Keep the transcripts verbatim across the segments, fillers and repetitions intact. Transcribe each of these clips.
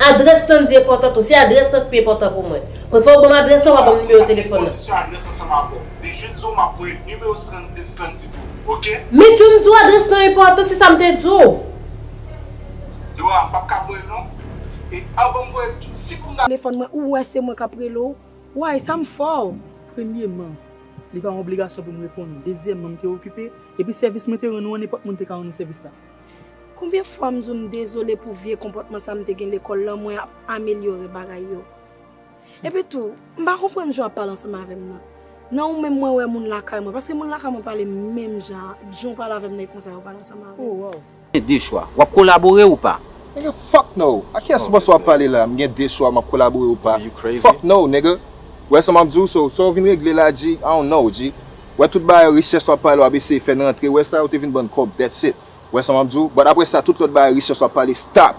Adrès lan di enpòtan tou. Se adrès lan ki pi enpòtan pou mwen. Mwen fè w ban m adrès lan, w a ban m nimewo telefòn nan. Kondisyon adrès ansanm avè w. Dejoun di w m ap voye nimewo Slandy pou ou, oke? Mitchum di w adrès lan enpòtan, se sa m te di w. Dora, m p ap ka voye l non. E anvan m voye l tou, si pou m ta telefòn mwen, ou wè se mwen k ap rele w. Way, sa m fè w? Premyeman, li pa yon obligasyon pou m reponn ou. Dezyèmman, m te okipe. Epi sèvis mwen te rann ou an, nenpòt moun te ka rann ou sèvis sa. Konbyen fwa m di w m dezole pou vye konpòtman sa m te gen lekòl lan, mwen ap amelyore bagay yo. Epi tou, m pa konprann jan w ap pale ansanm avè m nan. Nan ou menm mwen wè moun lakay mwen, paske moun lakay mwen pale menm jan, jan w pale avè m nan, e konsa yo pale ansanm avè m. Oh, wow. Gen de chwa. W ap kolabore ou pa? Nigga, fuck no. A kiyès ou panse w ap pale la? M gen de chwa, m ap kolabore ou pa? You crazy? Fuck no, nigga. Wè sa m ap di w, so, sa w vin regle la, G, I don't know, G. Wè tout bagay richès w ap pale, w ap eseye fè n rantre, wè sa yo te vin bann kòb, that's it. Wè sa m ap di w, but apre sa, tout lòt bagay richès w ap pale, stop.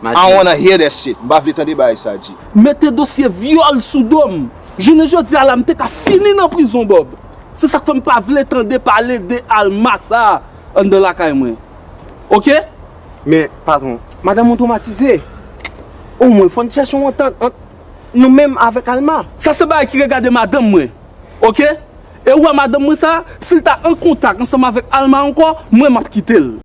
I don't wanna hear that shit. M pa vle tande bagay sa, G. Mete dosye vyòl sou do m. Jounen jodi a la, m te ka fini nan prizon, Bob. Se sa k fè m pa vle tande pale de Alma sa anndan lakay mwen. Oke? Men, patwon, madanm ou twomatize. Omwen, fò n chèche yon antant ant nou menm avèk Alma. Sa se bagay ki regade madanm mwen. Oke? E ou wè madanm mwen sa, si l ta an kontak ansanm avèk Alma ankò, mwen m ap kite l.